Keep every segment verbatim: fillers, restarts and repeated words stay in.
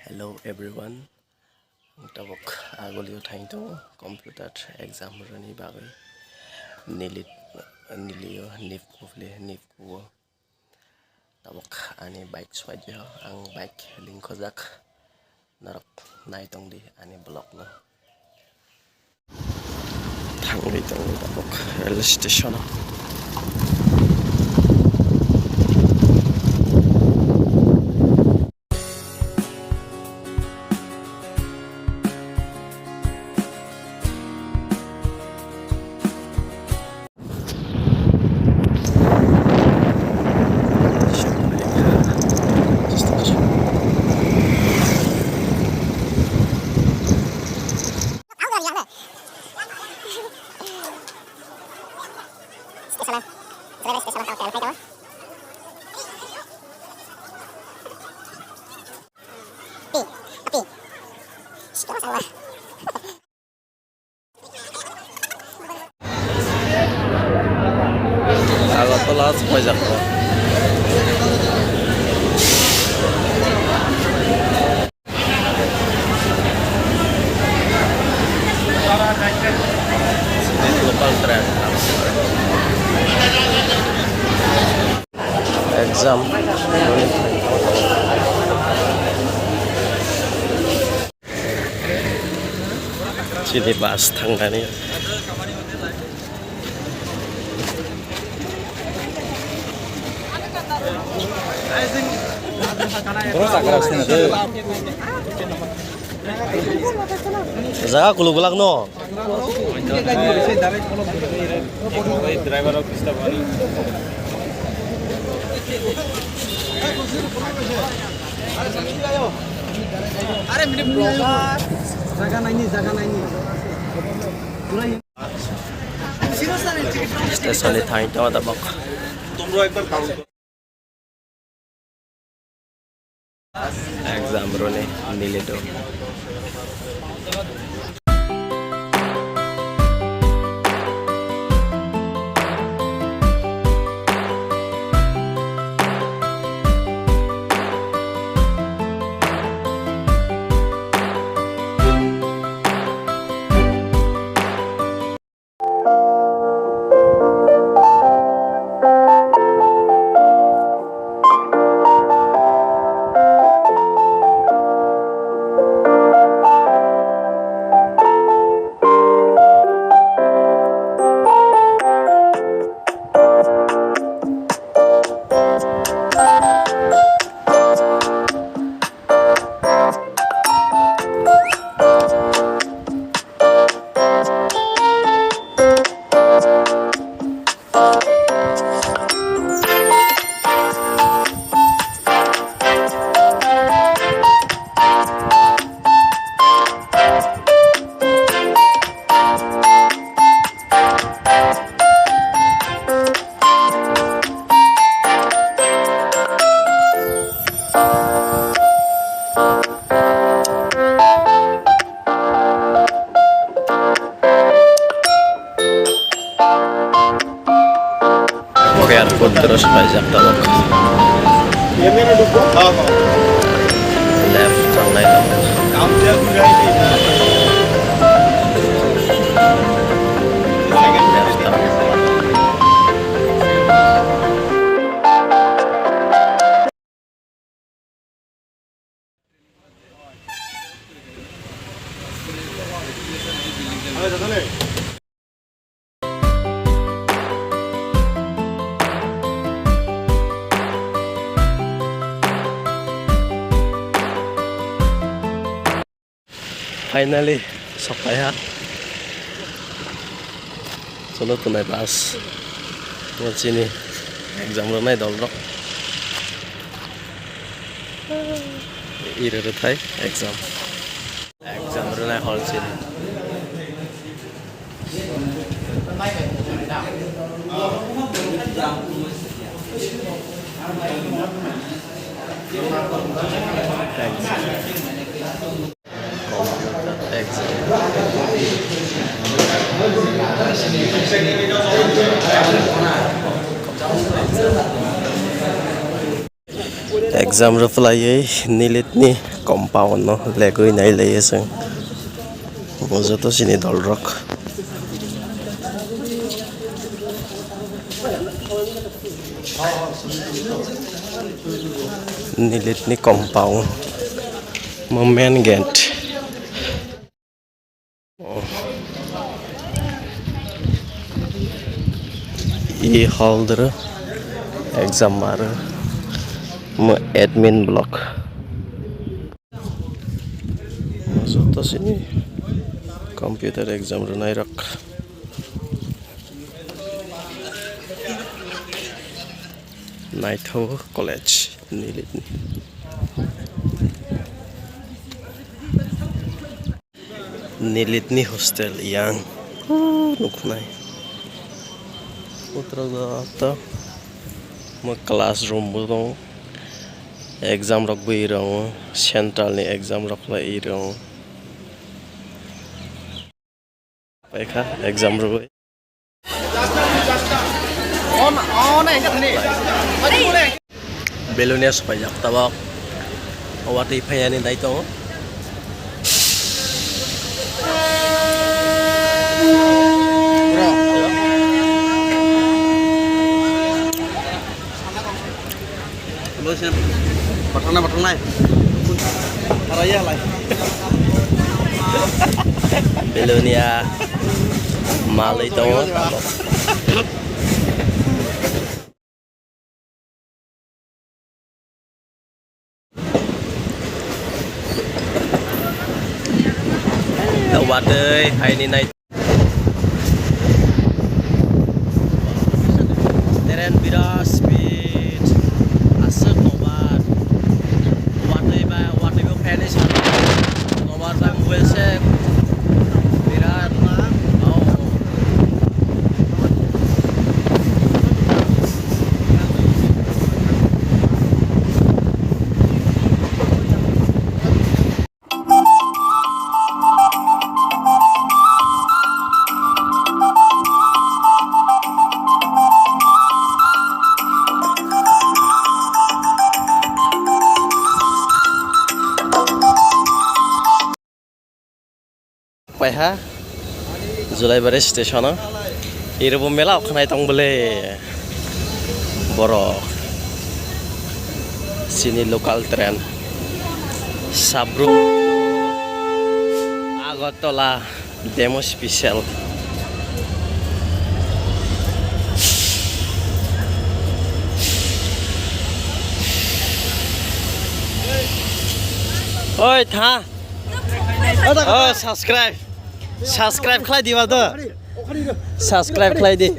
Hello everyone. Tabuk agulio thain tongo computer exam rwni bagwi nili nilio nip kufli nip kuo. Tabuk ani bike swaidio ang bike lingkhojak. Norok nai tongdi ani vlog no. Thangwi tongo tabuk rail station o. Agartala swpaijakgo. Local train. Exam. Chini bus thangnani. Jaga kuluk gulak no. Jaga naini, jaga naini. Station ni thani tong tabok. Exam rwni nilido. Airport doro swlaijak tabok. Left thangnai tabok. Left thangnai. Finally, sokpaiha. Cholo tongnai bus. Bo chini exam rwnai dolrok. Iri rwthai exam. Exam rwnai hall chini. Exam rwphlaiwi NEET ni compound no legwi nailaiya chwng. Bo joto chini dol rok. NEET ni compound, mo main gate. E hall doro exam maro, mo admin block. Joto sini computer exam rwnai rok. Naithogo college NEET ni. NEET ni hostel yang, oh, nuknai. Putra da ta mo classroom bo dong. Exam rok bo iro, central ni exam rok le iro. Paikha exam rwwi. Belonia swpaijak tabok. O watwi phaiyani dai tongo. Bathang nai, bathang nai. Belonia malwi tongo. Watwi phaini nai. Train birat speed, aswk nobar. Watwi bai, watwi bo phaini saka. Nobar bai mobile se birat. Oh. Paiha Julaibari station o. Iro bo mela okhanai tong bole borok. Chini local train. Sabru Agartala demo special. Oi, tha. Oh, subscribe. Subscribe khlai di ba do. Subscribe khlai di.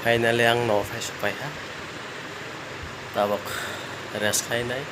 Finally ang no phai supai ha. Tabok rest khainai.